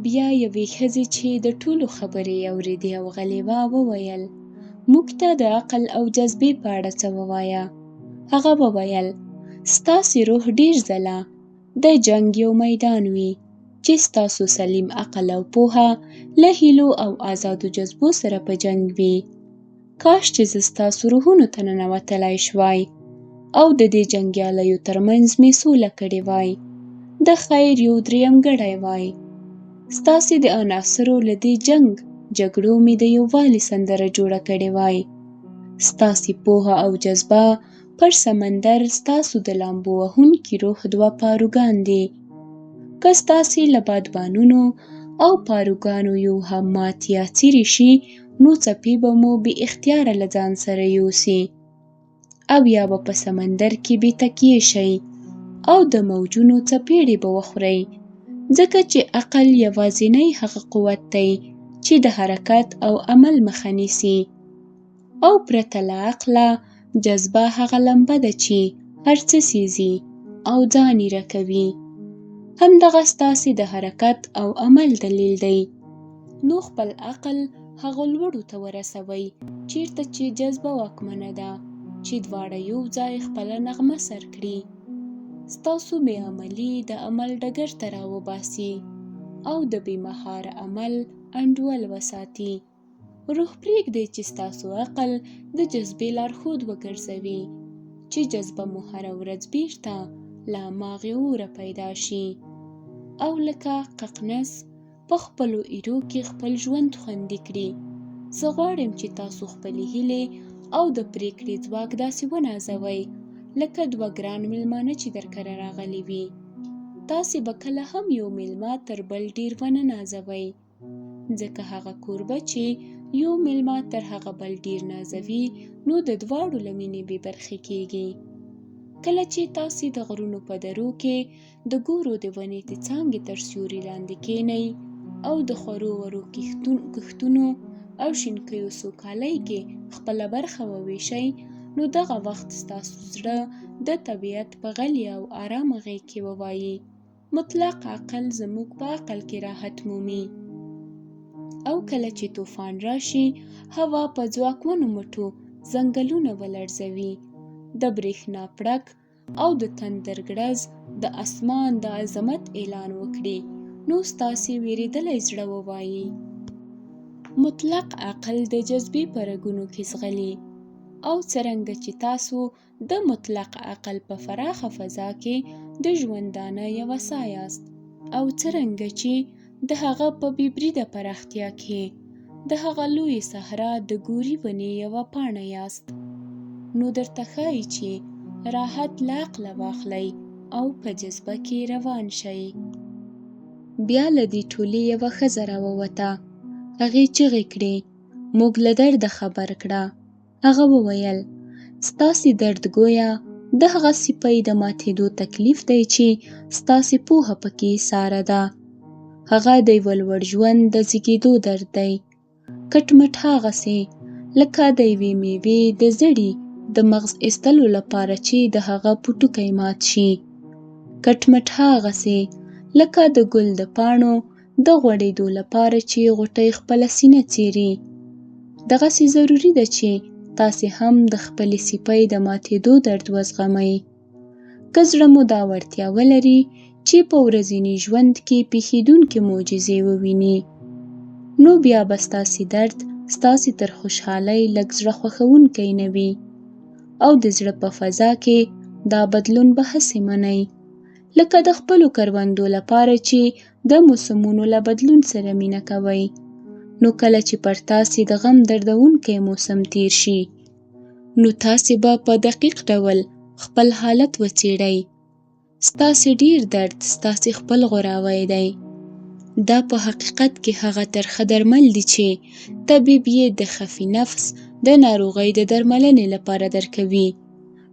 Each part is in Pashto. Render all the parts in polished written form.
بیا یوې ښځې چې د ټولو خبرې یې اورېدې او غلې وه وویل، موږ ته د عقل او جذبې په اړه څه ووایه. هغه وویل، ستاسې روح ډېر ځله د جنګ یو میدان وي چې ستاسو سلیم عقل او پوهه له هیلو او ازادو جذبو سره په جنګ وي. کاش چې زه ستاسو روحونو ته ننوتلای شوای او د دې جنګیالیو ترمنځ مې سوله کړې وای، د خیر یو درېیمګړی وای. ستاسې د عناصرو له دې جنګ جګړو مې د یووالي سندره جوړه کړې وای. ستاسې پوهه او جذبه پر سمندر ستاسو د لامبو وهونکي روح دوه پاروګان دي. که ستاسې له بادبانونو او پاروګانو یو هم مات یا څیرې شي نو څپې به مو بې اختیاره له ځان سره یوسي او یا به په سمندر کې بې تکیې شئ او د موجونو څپېړې به وخورئ، ځکه چې عقل یوازینی هغه قوت دی چې د حرکت او عمل مخه نیسي. او پرته له عقله جذبه هغه لمبه ده چې هر څه سیزي او ځان ایره کوي. همدغه ستاسې د حرکت او عمل دلیل دی. نو خپل عقل هغو لوړو ته ورسوئ چیرته چې جذبه واکمنه ده، چې دواړه یو ځای خپله نغمه سر کړي. ستاسو بې عملي د عمل ډګر ته راوباسي او د بې مهاره عمل انډول وساتي. روح پرېږدئ چې ستاسو عقل د جذبې لارښود وګرځوي، چې جذبه مو هره ورځ بیرته له هماغې اوره پیدا شي او لکه ققنس په خپلو ایرو کې خپل ژوند خوندي کړي. زه غواړم چې تاسو خپلې هیلې او د پرېکړې ځواک داسې ونازوئ لکه دوه ګران میلمانه چې درکره راغلي وي. تاسې به کله هم یو میلمه تر بل ډېر ونه نازوئ. ځکه هغه کوربه چې یو میلمه تر هغه بل ډیر نازوي نو د دواړو له مینې بې برخې کیږي. کله چې تاسې د غرونو په درو کې د ګورو د ونې د څانګې تر سیوري لاندې کینئ او د خورو ورو کښتونو او شینکیو سوکالۍ کې خپله برخه وویشئ نو دغه وخت ستاسو زړه د طبیعت په غلې او آرامه غېږ کې ووایي. مطلق عقل زموږ په عقل کې راحت مومي او کله چې طوفان راشي هوا په ځواکمنو مټو ځنګلونه ولړزوي، د برېښنا پړک او د تندر ګړز د اسمان د عظمت اعلان وکړي نو ستاسې وېرېدلی زړه ووايي. مطلق عقل د جذبې په رګونو کې ځغلي او څرنګه چې تاسو د مطلق عقل په فراخه فضا کې د ژوندانه یوه ساه یاست او څرنګه چې د هغه په بې بریده پراختیا کې د هغه لویې صحرا د ګوري ونې یوه پاڼه یاست نو درته ښایي چې راحت له عقله واخلئ او په جذبه کې روان شئ. بیا له دې ټولې یوه ښځه راووته، هغې چغې کړې، موږ له درده خبر کړه. هغه وویل، ستاسې درد ګویا د هغه سپۍ د ماتېدو تکلیف دی چې ستاسې پوهه پکې ایساره ده. هغه د یوه لوړ ژوند د زیږېدو درد دی، کټ مټ هغسې لکه د یوې میوې د زړي د مغز ایستلو لپاره چې د هغه پوټکی مات شي، کټ مټ هغسې لکه د ګل د پاڼو د غوړېدو لپاره چې غوټۍ خپله سینه څیري. دغسې ضروري ده چې تاسې هم د خپلې سیپۍ د ماتېدو درد وزغمئ. که زړه مو دا وړتیا ولري چې په ورځني ژوند کې پېښېدونکې معجزې وویني، نو بیا به ستاسې درد ستاسې تر خوشحالۍ لږ زړه خوښوونکی نه وي او د زړه په فضا کې دا بدلون به هسې منئ. لکه د خپلو کروندو لپاره چې د موسمونو له بدلون سره مینه کوئ. نو کله چې پر تاسې د غم دردونکی موسم تیر شي، نو تاسې به په دقیق ډول خپل حالت وڅېړئ. ستاسې ډیر درد ستاسې خپل غوراوی دی. دا په حقیقت کې هغه ترخه درمل دي چې طبیب یې د خفي نفس د ناروغۍ د درملنې لپاره درکوي.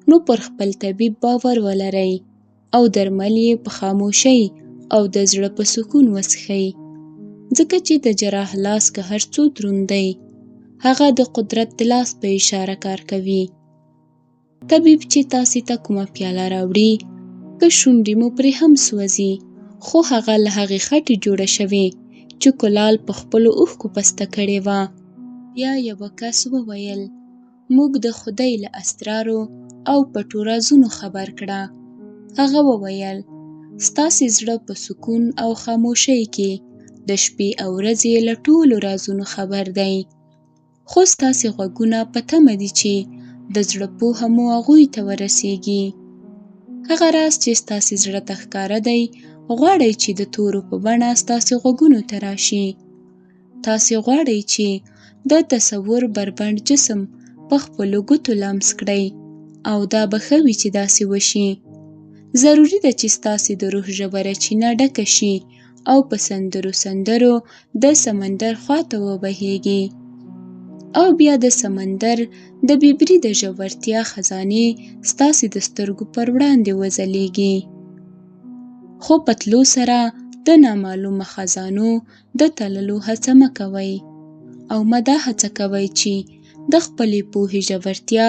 نو پر خپل طبیب باور ولرئ او درمل یې په خاموشۍ او د زړه په سکون وڅښئ، ځکه چې د جراح لاس که هر څو دروند دی، هغه د قدرت د لاس په اشاره کار کوي. طبیب چې تاسې ته کومه پیاله راوړي، که شونډې مو پرې هم سوځي، خو هغه له هغې خټې جوړه شوې چې کلال په خپلو اوښکو پسته کړې وه. بیا یوه کس وویل، موږ د خدای له اسرارو او پټو رازونو خبر کړه. هغه وویل، ستاسې زړه په سکون او خاموشۍ کې د شپې او ورځې له ټولو رازونو خبر دی. خو ستاسې غوږونه په تمه دي چې د زړه پوهه مو هغوی ته ورسیږي. هغه راز چې ستاسې زړه ته ښکاره دی، غواړئ چې د تورو په بڼه ستاسې غوږونو ته راشي. تاسې غواړئ چې د تصور بربنډ جسم په خپلو ګوتو لمس کړئ او دا به ښه وي چې داسې وشي. ضروري ده چې ستاسې د روح ژوره چینه ډکه شي او په سندرو سندرو د سمندر خواته وبهیږي او بیا د سمندر د بې بریده ژورتیا خزانې ستاسې د سترګو پر وړاندې وځلیږي. خو په تلو سره د نامعلومه خزانو د تللو هڅه مه کوئ او مه دا هڅه کوئ چې د خپلې پوهې ژورتیا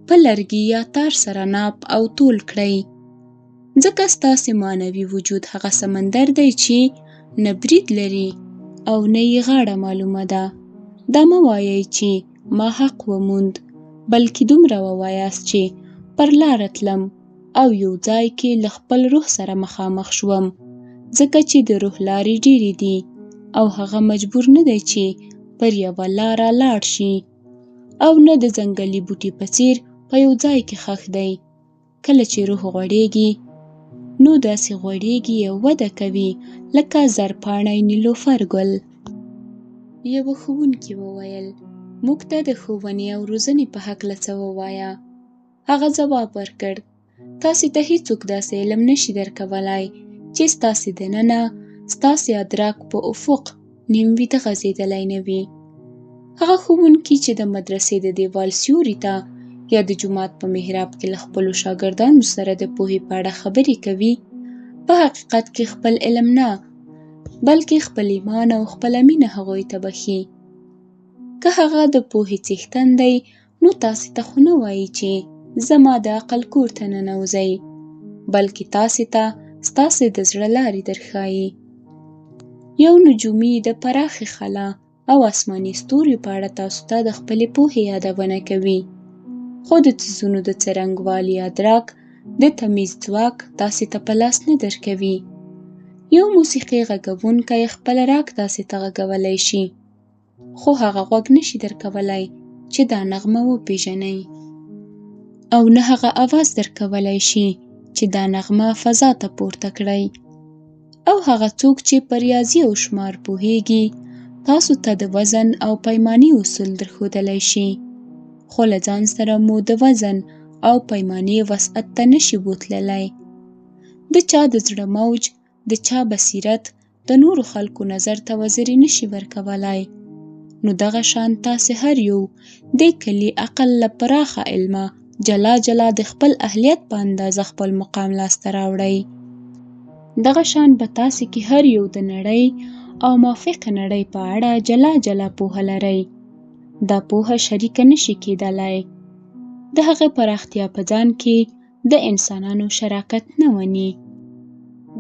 په لرګي یا تار سره ناپ او تول کړئ. ځکه ستاسې معنوي وجود هغه سمندر دی چې نه برید لري او نه یې غاړه معلومه ده. دا مه وایئ چې ما حق وموند، بلکې دومره ووایاست چې پر لاره تلم او یو ځای کې له خپل روح سره مخامخ شوم، ځکه چې د روح لارې ډېرې دي او هغه مجبور نه دی چې پر یوه لاره لاړ شي او نه د ځنګلي بوټي په څیر په یو ځای کې ښخ دی. کله چې روح غوړېږي نو داسې غوړېږي او وده کوي لکه زرپاڼی نیلوفر ګل. یوه ښوونکي وویل، موږ ته د ښوونې او روزنې په هکله څه ووایه. هغه ځواب ورکړ، تاسې ته هیڅوک داسې علم نشي درکولای چې ستاسې دننه ستاسې ادراک په افق نیم ویده غځېدلی نه وي. هغه ښوونکي چې د مدرسې د دیوال سیوري ته یا د جومات په محراب کې له خپلو شاګردانو سره د پوهې په اړه خبرې کوي، په حقیقت کې خپل علم نه، بلکې خپل ایمان او خپله مینه هغوی ته بښي. که هغه د پوهې څښتن دی، نو تاسې ته خو نه وایي چې زما د عقل کور ته ننوځئ، بلکې تاسې ته ستاسې د زړه لارې درښایي. یو نجومي د پراخې خلا او آسماني ستوریو په اړه تاسو ته د خپلې پوهې یادونه کوي، خو د څیزونو د څرنګوالي ادراک د تمیز ځواک تاسې ته په لاس نه درکوي. یو موسیقي غږوونکی خپل راګ تاسې ته غږولی شي، خو هغه غوږ نشي درکولای چې دا نغمه وپیژنئ او نه هغه اواز درکولای شي چې دا نغمه فضا ته پورته کړئ. او هغه څوک چې په ریاضي او شمار پوهیږي تاسو ته د وزن او پیمانې اصول درښودلی شي، خو له ځان سره مو د وزن او پیمانې وسعت ته نشي بوتللی. د چا د زړه موج، د چا بصیرت د نورو خلکو نظر ته وزرې نشي ورکولای. نو دغه شان تاسې هر یو د کلي عقل له پراخه علمه جلا جلا د خپل اهلیت په اندازه خپل مقام لاسته راوړئ. دغه شان به تاسې کې هر یو د نړۍ او موافقې نړۍ په اړه جلا جلا پوهه لرئ. دا پوهه شریکه نشي کېدلای. د هغه پراختیا په ځان کې د انسانانو شراکت نه مني.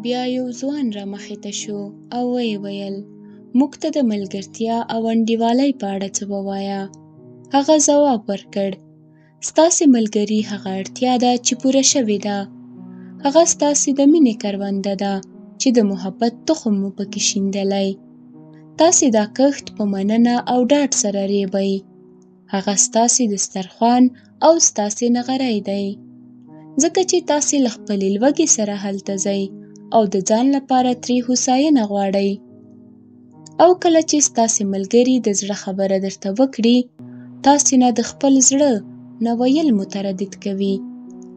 بیا یو ځوان را مخې ته شو او ویې ویل، موږ ته د ملګرتیا او انډیوالۍ په اړه څه ووایه. هغه ځواب ورکړ، ستاسې ملګري هغه اړتیا ده چې پوره شوې ده. هغه ستاسې د مینې کرونده ده چې د محبت تخم مو پکې شیندلی. تاسې دا کښت په مننه او ډاډ سره ریبئ. هغه ستاسې دسترخوان او ستاسې نغری دی، ځکه چې تاسې له خپلې لوږې سره هلته ځئ او د ځان لپاره ترې هوساینه غواړئ. او کله چې ستاسې ملګري د زړه خبره درته وکړي، تاسې نه د خپل زړه نه ویل متردد کوي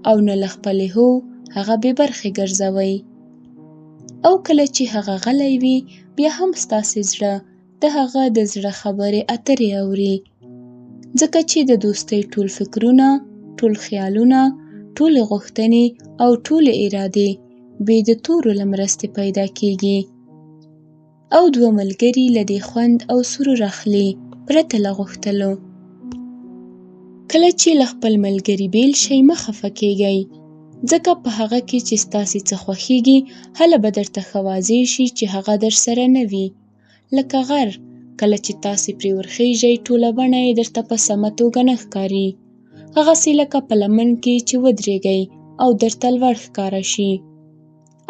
او نه له خپلې هو هغه بې برخې ګرځوئ. او کله چې هغه غلی وي، بیا هم ستاسې زړه د هغه د زړه خبرې اترې اوري، ځکه چې د دوستۍ ټول فکرونه، ټول خیالونه، ټولې غوښتنې او ټولې ارادې بې د تورو له مرستې پیدا کیږي. او دوه ملګري له دې خوند او سرور اخلي پرته له غوښتلو. کله چې له خپل ملګري بیل شئ مه خفه کیږئ، ځکه په هغه کې چې ستاسې څه خوښیږي هله به درته ښه واضح شي چې هغه درسره نه وي. لکه غر، کله چې تاسې پرې ورخېژئ ټوله بڼه یې درته په سمه توګه نه ښکاري، هغسې لکه په لمن کې چې ودرېږئ او درته لوړ ښکاره شي.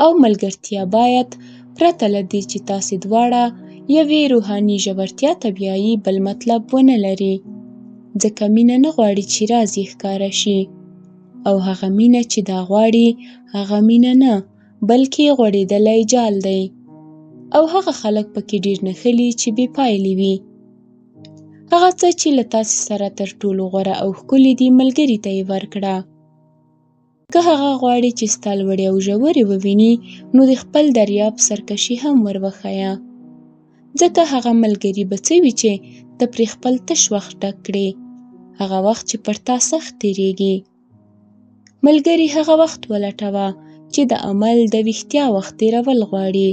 او ملګرتیا باید پرته له دې چې تاسې دواړه یوې روحاني ژورتیا ته بیایي بل مطلب ونه لري، ځکه مینه نه غواړي چې راز یې ښکاره شي، او هغه مینه چې دا غواړي هغه مینه نه بلکې غوړېدلی جال دی، او هغه خلک پکې ډېر نښلي چې بې پایلې وي. هغه څه چې له تاسې سره تر ټولو غوره او ښکلي دي ملګري ته یې ورکړه. که هغه غواړي چې ستا لوړې او ژورې وویني نو د خپل دریاب سرکشي هم ور وښیه، ځکه هغه ملګري به څه وي چې ته پرې خپل تش وخت ډک کړې، هغه وخت چې پر تا سخت تېرېږي. ملګري هغه وخت ولټوه چې د عمل د ویښتیا وخت تېرول غواړي،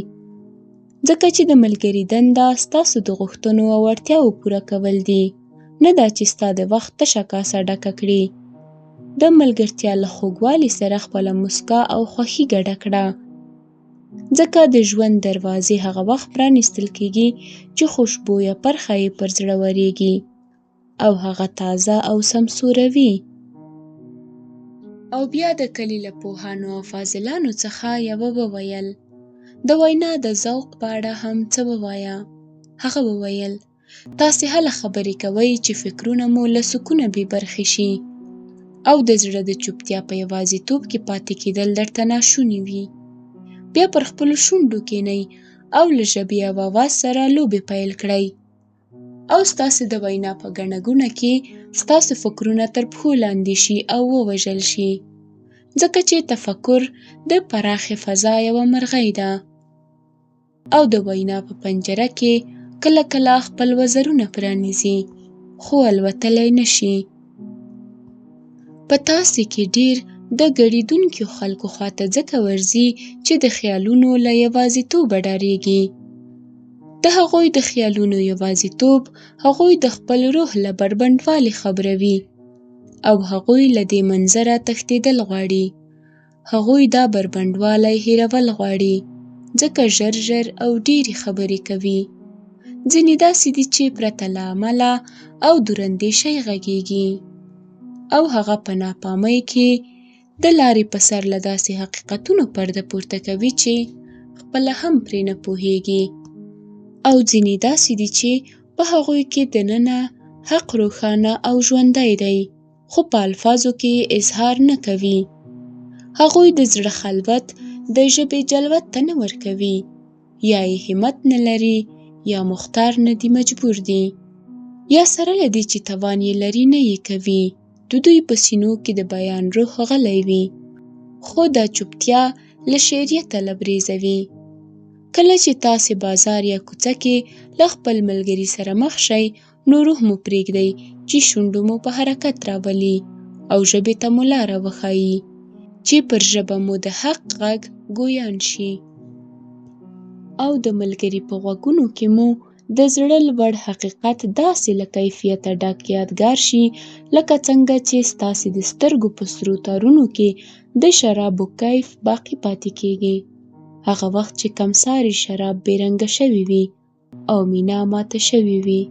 ځکه چې د ملګري دنده ستاسو د غوښتنو او اړتیاوو پوره کول دي، نه دا چې ستا د وخت تشه کاسه ډکه کړي. د ملګرتیا له خوږوالي سره خپله موسکا او خوښي ګډه کړه، ځکه د ژوند دروازې هغه وخت پرانیستل کېږي چې خوشبویه پرخه یې پر زړه ورېږي او هغه تازه او سمسوروي. او بیا د کلي له پوهانو او فاضلانو څخه یوه وویل، د وینا د ذوق په اړه هم څه ووایه. هغه وویل، تاسې هله خبرې کوئ چې فکرونه مو له سکونه بې برخې شي او د زړه د چوپتیا په یوازیتوب کې پاتې کېدل درته ناشوني وي. بیا پر خپلو شونډو کینئ او له ژبې او اواز سره لوبې پیل کړئ او ستاسې د وینا په ګڼه ګوڼه کې ستاسو فکرونه تر پښو لاندې شي او ووژل شي، ځکه چې تفکر د پراخې فضا یوه مرغۍ ده او د وینا په پنجره کې کله کله خپل وزرونه پرانیزي خو الوتلی نه شي. په تاسې کې ډېر د ګړېدونکيو خلکو خواته ځکه ورځي چې د خیالونو له یوازیتوبه ډارېږي. د هغوی د خیالونو یوازیتوب هغوی د خپل روح له بربنډوالي خبروي او هغوی له دې منظره تښتېدل غواړي. هغوی دا بربنډوالی هېرول غواړي، ځکه ژر ژر او ډېرې خبرې کوي. ځینې داسې دي چې پرته له عمله او دوراندېشۍ غږېږي او هغه په ناپامۍ کې د لارې په سر له داسې حقیقتونو پرده پورته کوي چې خپله هم پرې نه پوهېږي. او ځینې داسې دي چې په هغوی کې دننه حق روښانه او ژوندی دی، خو په الفاظو کې یې اظهار نه کوي. هغوی د زړه خلوت د ژبې جلوت ته نه ورکوي، یا یې همت نه لري، یا مختار نه دي مجبور دي، یا سره له دې چې توان یې لري نه یې کوي. د دوی په سینو کې د بیان روح غلی وي، خو دا چوپتیا له شعریته لبریزه وي. کله چې تاسې بازار یا کوڅه کې له خپل ملګري سره مخ شئ، نو روح مو پرېږدئ چې شونډو مو په حرکت راولي او ژبې ته مو لاره وښایي چې پر ژبه مو د حق غږ ګویان شي او د ملګري په غوږونو کې مو د زړه لوړ حقیقت داسې له کیفیته ډک یادګار شي لکه څنګه چې ستاسې د سترګو په سرو تارونو کې د شرابو کیف باقي پاتې کېږي، هغه وخت چې کمساري شراب بې رنګه شوي وي او مینا ماته شوې وي.